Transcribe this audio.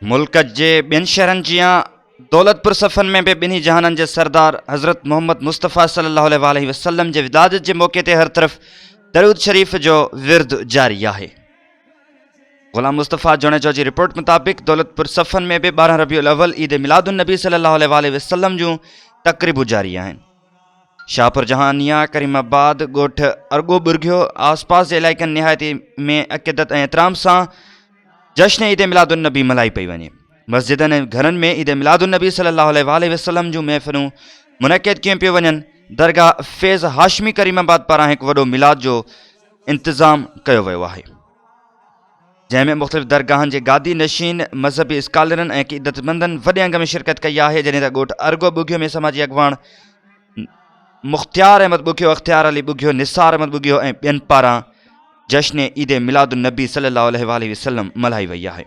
ملڪ جي ٻين شهرن جيان دولتپور صفن ۾ به ٻنهي جهانن جي سردار حضرت محمد مصطفيٰ صلي الله عليه واٰله وسلم جي ولادت جي موقعي تي هر طرف درود شريف جو ورد جاري آهي. غلام مصطفيٰ جوڻيجو جي رپورٽ مطابق دولتپور صفن ۾ به 12 ربيع الاول عيد ميلاد النبي صلي الله عليه واٰله وسلم جون تقريبون جاري آهن. شاهپور جهانيا، ڪريم آباد، ڳوٺ ارڳو ٻرگهيو، آس پاس جي علائقن نهايت ۾ عقيدت ۽ احترام سان جشن عيد ميلاد النبي ملهائي پئي وڃي. مسجدن ۽ گهرن ۾ عيد ميلاد النبي صلي الله عليه واٰله وسلم جون محفلون منعقد ڪيون پيون وڃن. درگاهه فيض هاشمي ڪريم آباد پاران هڪ وڏو ميلاد جو انتظام ڪيو ويو آهي. جنهن ۾ مختلف درگاهن جي گادي نشين، مذهبي اسڪالرن ۽ عقيدتمندن وڏي انگ ۾ شرڪت ڪئي آهي. جڏهن ته ڳوٺ ارڳو ٻگهيو ۾ سماجي اڳواڻ مختيار احمد ٻگهيو، اختيار علي ٻگهيو، نثار احمد ٻگهيو ۽ ٻين پاران جشن عيد ميلاد النبي صلي الله عليه واٰله وسلم ملهائي وئي آهي.